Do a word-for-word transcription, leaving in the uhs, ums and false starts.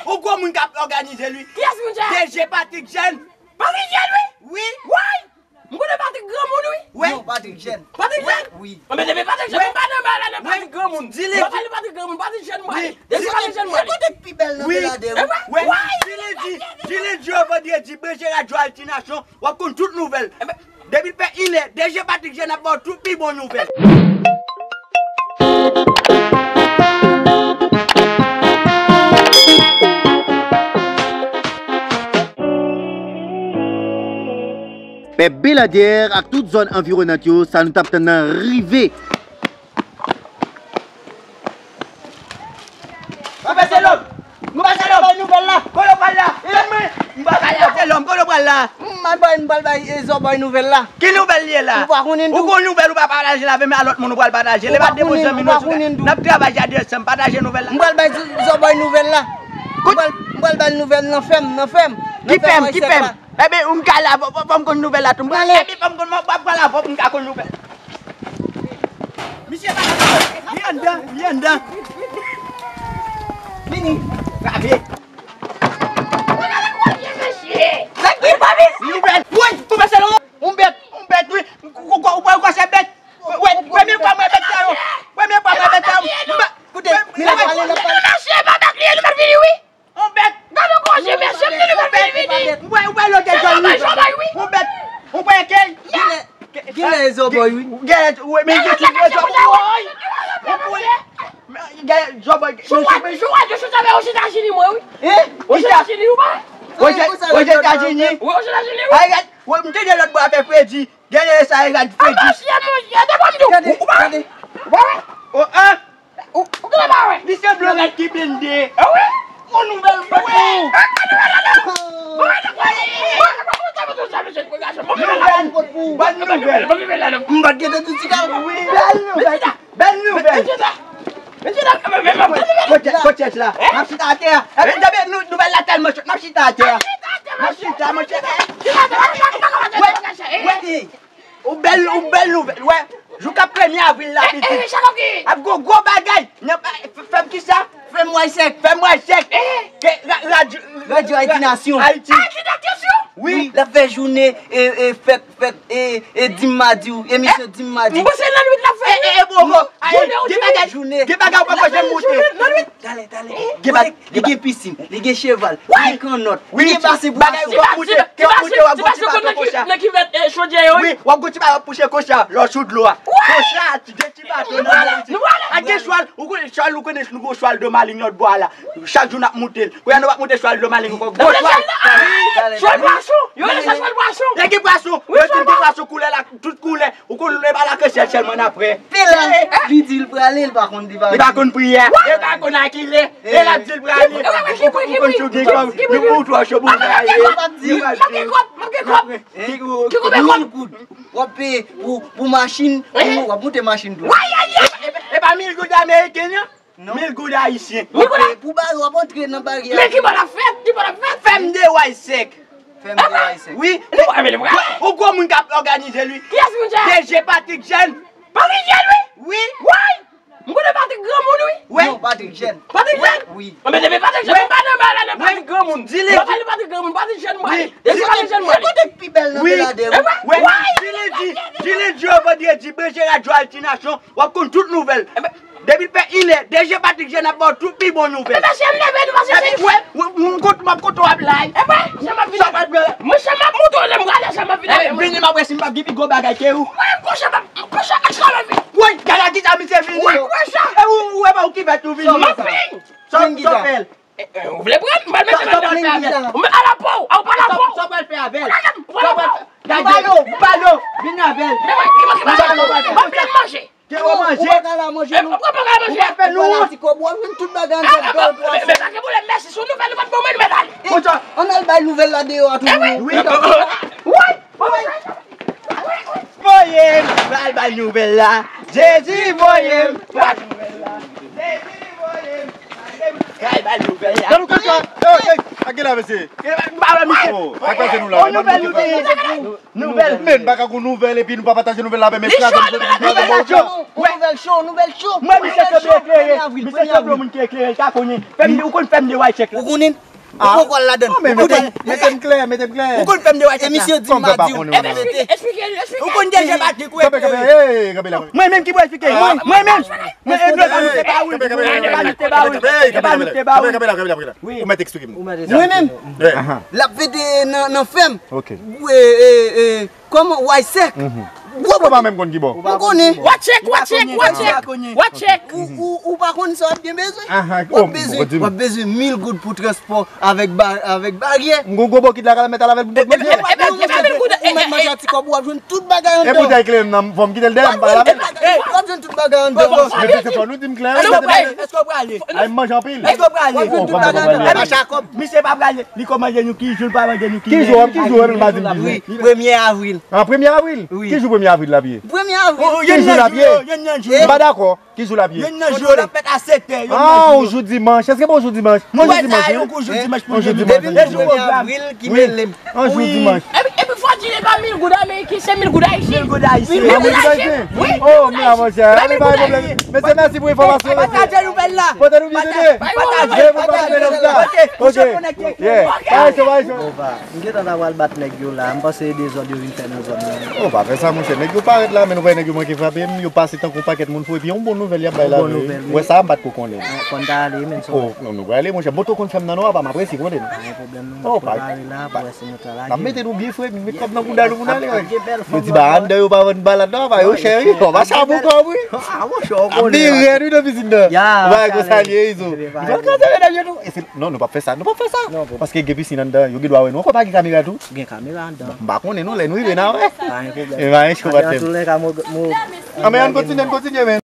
Yon gwo moun k ap òganize l, wi. Kiyès moun sa? D J Patrick Jeune. Patrick Jeune, wi? Wi. Woy! M konnen Patrick granmoun, wi. Wi. Non, Patrick Jeune. Patrick Jeune? Wi. Anben, depi Patrick Jeune, m pa nan bagay la, nan Patrick granmoun. Di li, m pa pale Patrick granmoun, Patrick Jeune, m pale. Depi Patrick Jeune, m pale. Wi. Wi. Di li, di, di li, di yo vandredi, branche radyo Alti Nasyon, w ap konn tout nouvèl. Depi l fè inè, D J Patrick Jeune ap ba w tout pi bon nouvèl. Pèp Beladyè ak tout zòn anviwonant yo, sa nou t ap tann nan rive. Papa Selòm! Papa Selòm! Bay nouvèl la! Kote w pral la? Tann mwen! M pa pral la, Selòm, kote w pral la? M al bay, m pral bay, e, Zòbòy nouvèl la. Ki nouvèl li ye la? Ou pa konnen tou. Ou gon nouvèl ou pa pataje l avè m, a lòt moun ou pral pataje l. E pa de bon zanmi nou sou tè. N ap travay ja de ansanm, pataje nouvèl la. M pral bay Zòbòy nouvèl la. M pral, m pral bay nouvèl nan fèm, nan fèm. Ki fèm, ki fèm? Ebyen, ou m ka la, fò, fò, fò m konn nouvèl la tou. M pral, ebyen, fò m konn, m ap pral la, fò m ka konn nouvèl. Misye pa la, li anndan, li anndan. Vini, frape. Nouvèl. Woy, kòmanse lò. Yon bèt, yon bèt, wi. Ou, ou, ou, ou, ou, se bèt. Wi, premye fwa m wè bèt sa yo. Premye fwa m wè bèt sa yo. M pa, koute, li la pale, li la pale. Mesye, pa bèt li ye, li mèt vini, wi. On bèt. Gade yon gwo je, mesye, m di li mèt vini, vini. Ou wè, ou wè lòt de jòn wi. On bèt. Ou wè kèy. Genlè, genlè e Zòbòy wi. Genlè, wi, men je ti e Zòbòy. Woy. Genlè Zòbòy. Sou wad, sou wad, yo sou sa, men Ozetazini, mwen, wi. Hein? Ozetazini, ou pa? Ozetazini. Wi, Ozetazini, wi. Ay, ay, wi, m te de lòt bò a fè fredi. Genlè sa e rad fredi. Mesye, mesye, de bò m di w. Ou pa? Ou pa? Oh, ah. Ou, ou genlè pa wè? Li se blonad ki blende. Ah wi? Yon nouvèl pou ou. Nouvèl. Bòn nouvèl. M pa t gentan di ti kal. Wi, bèl nouvèl. Bèl nouvèl. Kote, kote la? M ap chita atè a. Epi, epi, nou, nouvèl la tèlman chòt, m ap chita atè a. M ap chita, monchè. Wè, wè, yon bèl, yon bèl nouvèl, wè. Jou k ap premye avril la, pitit. Ap gon gwo bagay. Nan, fè m kisa? Fè m wè sèk. Fè m wè sèk. Ke ra-, radyo, radyo Ayiti Nasyon. Ayiti. Ayiti Nasyon? Wi. Wi, l ap fè jounen, e, e, fèt, fèt, e, e, Dim Madi, emisyon Dim Madi. M panse lannwit l ap fè. E, e, e, bro, gen bagay, gen bagay ou poko janm montre. Lannwit. Talè, talè. Gen bagay. Li gen pisin, li gen cheval, li gen kannòt, li gen basen bwason. Ti basen, ti basen, ti basen konn nan ki, nan kivèt, e, chodyè yo, wi. Wi, w ap gon ti bagay w ap pouche konsa, lè w sou dlo a. Konsa, ti, gen ti bato nan men w. Ak gen chwal, ou konnen chwal, ou konnen nou gon chwal de malin lòt bò a la. Chak jou n ap moute l. Kounye a nou p ap moute chwal de malin ankò. Gwo chwal. Chwal pwason. Yo rele sa chwal pwason. Lè gen pwason, yo di gen pwason koulè la, tout koulè. Ou konn lè ba la kèsyèl sèlman n ap wè. Pè la, li di l prale, li pa konn li pa. Li pa konn priyè. E pa konn a ki lè. E l ap di l prale. Ou konn, ou konn sou gen kòb. Nou pou twò cho pou gaye. M ap gen kòb, m ap gen kòb. Ki konbyen kòb? W ap peye pou, pou machin, pou, w ap moute machin tou. E pa mil goud ameriken an? Non. Mil goud ayisyen. Mil goud a- Pou ba, w ap antre nan baryè. Men ki bò l ap fèt? Ki bò l ap fèt? Fèm de Wayzèk. Fèm de Wayzèk. Wi. Nou pa vle vre. Yon gwo moun k ap òganize l, wi. Kiyès moun sa? D J Patrick Jeune. Patrick Jeune, wi. Wi. Woy. M konnen Patrick granmoun, wi. Wi. Non, Patrick Jeune. Patrick Jeune? Wi. Anben, depi Patrick Jeune, m pa nan bagay la, nan Patrick granmoun. Di li. M pa pale Patrick granmoun, Patrick Jeune, m pale. Wi. D J Patrick Jeune, m pale. Kote k pi bèl nan Bèladè, wi. Wi. Di li, di, di li, di yo vandredi, branche radyo Alti Nasyon. W ap konn tout nouvèl. Depi l fè inè, D J Patrick Jeune ap ba w tout pi bon nouvèl. Mesye, m leve nou, mesye, se wè, wè, m kont, m ap konte w ap lay. Epa, jan m ap vin. Sa pral pran. Mwen, jan m ap monte w, lè m prale, jan m ap vin avè mwen. Vini, m ap wè si m p ap gen pi gwo bagay ke ou. Mwen, m konsa, m konsa, ak sa m ap vin. Woy, gade a kisa misye vini. Woy, wè sa. E ou, ou, e pa ou ki fè tou vini. M ap vin. Sa, sa fè l. E, e, ou vle pran? M pral mete l nan afè avè l. Ou mete a la po, a ou pa la po. Sa w pral fè avè l? Ou pral fè avè l. Gade, m ba l, m ba l, vin avè l. M ba l, m ba l. M ap vin manje. Ke w manje? Ou pa ka la manje, non. Ou pa ka manje. Ou pa fè nou wont. Ou pa la ti kòb, w ap jwenn tout bagay anndan dè ou twa sèl. Men pa gen pwoblèm, mèsi. Si w nouvèl ou pa t ban mwen, nou mèt ale. Konsa. Ann al bay nouvèl la deyò a toujou. Wi. Wi. Voye m, m al bay nouvèl la. Jezi voye m, bay nouvèl la. Jezi voye m, m al bay nouvèl la. Gade w konsa. Ey, ey. Sa gen la, mesye? M pa wè misye. Oh, sa k pase nou la? Yon nouvèl nou te ye, se pou nouvèl. Men, n pa ka gon nouvèl epi nou pa pataje nouvèl la avè m. Li cho, li cho, nouvèl cho, nouvèl cho. Mwen, misye sanble eklere. Misye sanble moun ki eklere, l ka konnen. Fè m, ou konn fè m de waychèk la. Ou konnen? Ou poko al ladann. Ou konnen? Mete m klè, mete m klè. Ou konn fè m de waychèk la. E misye di m pa di w. Esplike, esplike. Ou konn deja Patrick ou eklere. Kanpe, kanpe, hey, kanpe la. Mwen menm ki pou esplike. Mwen, mwen menm. Men e dlo pa nou te ba ou. E pa nou te ba ou. E pa nou te ba ou. Kanpe la, kanpe la, kanpe la. Wi. Ou mèt eksplike m. Mwen menm. L ap vete nan, nan fèm. Ok. Wi, e, e, kòman, waychèk. Gwo bò pa menm konn ki bò. Ou konnen. Waychèk, waychèk, waychèk. Waychèk. Ou, ou, ou pa konn sa w ap gen bezwen. W ap bezwen, w ap bezwen mil goud pou transpò avèk ba-, avèk baryè. M gon gwo bokit la, ka mèt al avè l pou pot manje. Ou mèt manje yon ti kòb, w ap jwenn tout bagay anndan. E pou tèl kleren nan, fò m kite l dèyè, m pa lave l. W ap jwenn tout bagay anndan. Men se fò nou di m kleren. Èske w prale? Ay, m manje anpil. Èske w prale? W ap jwenn tout bagay anndan. Ay, mache a kòb. Misye pa prale. Li kòmanse nou ki jou, l pa manje nou ki jou. Ki jou, ki jou, e m pa di m ki jou. Premye avril. An premye avril? Wi. Ki jou premye avril la ye? Premye avril. Ki jou la ye? M pa dakò. Ki jou l ap ye? Yonn nan jou yo l ap fèt a sèt è, yonn nan jou yo. Ah, yon jou dimanch. Èske pa yon jou dimanch? Yon jou dimanch, wi. Yon jou dimanch. Depi m di premye avril ki mele m. Yon jou dimanch. Epi, epi fò di li pa mil goud ameriken, se mil goud ayisyen. Mil goud ayisyen. Mil goud ayisyen. Wi. Oh, men, monchè, pa gen pwoblèm. Mesye, mèsi pou enfòmasyon, mesye. Pataje nouvèl la. Pote nou byen, bebe. Pataje, pataje. Ok. Yeah. Bye, so, bye, so. M gentan ta pral bat nèg yo la, m panse dezòd yo vin fè nan zòn nan. Oh, pa fè sa, monchè. Nèg yo parèt la, men nou wè nèg yo manke frape m, yo pase tankou yon pakèt moun fou, epi yon bon nouvèl y ap bay la, wi. Bon nouvèl, wi. Wè sa, m pa t ko konnen. Konn ta ale, men. Oh, non, nou prale, monchè. Bon, to konn fè m nan non, apa, m apresye, konnen. Pa gen pwoblèm, non. Oh, pa, prepare la, pou wè si nou travay. N ap mete nou byen fre, m vin met kòb nan bouda nou pou n ale, wi. Yo di ba anndan yo pa vann ba ladan, apa, yo chè, wi. Yo pa chabon kòb, wi. Ah, monchè, ou konnen. Ap vin rèd, wi, nan pizin nan. Ya, ou pa konn sa l ye, Izo. Nou pral kraze medam yo, nou. E se, non, nou p ap fè sa, nou p ap fè sa. Paske gen pisin anndan, yo gen dwa wè nou. Ankò pa gen kamera tou? Gen kamera anndan. M pa konnen non, lè nou rive n a wè. Pa gen pwoblèm. E pa gen cho pa tèt. Antoulèka, mo, mo. Ah, men ann kontinye, ann kontinye, men.